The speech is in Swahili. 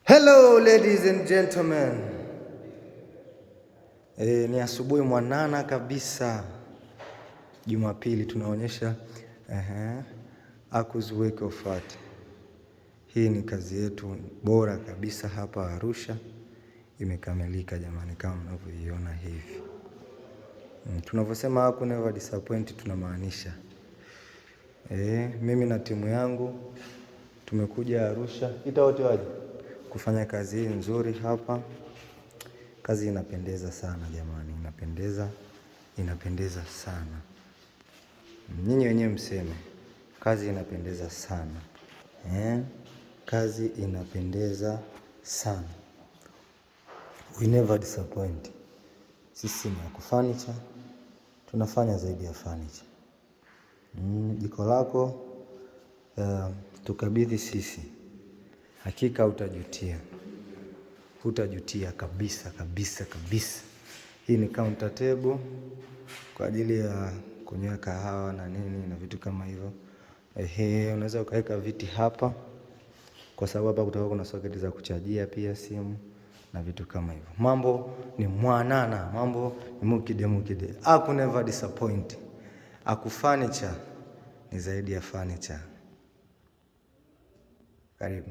Hello ladies and gentlemen. Ni asubuhi mwanana kabisa. Jumapili tunaonyesha Aku's Work of Art. Hii ni kazi yetu bora kabisa hapa Arusha. Imekamilika jamani, kama mnavyoiona hivi. Tunavyosema Aku never disappoint tunamaanisha. Mimi na timu yangu tumekuja Arusha. Ita wote waje kufanya kazi hii nzuri hapa. Kazi inapendeza sana jamani, inapendeza, inapendeza sana. Nyinyi wenyewe mseme, kazi inapendeza sana. Kazi inapendeza sana. We never disappoint. Sisi ni Aku Furniture, tunafanya zaidi ya furniture. Jiko lako tukabidhi sisi, hakika utajutia, hutajutia kabisa kabisa kabisa. Hii ni counter table kwa ajili ya kunywea kahawa na nini na vitu kama hivyo. Ehe, unaweza ukaweka viti hapa kwa sababu hapa kutakuwa kuna socket za kuchajia pia simu na vitu kama hivyo. Mambo ni mwanana, mambo ni mukide mukide. Aku never disappoint. Aku Furniture ni zaidi ya furniture. Karibu.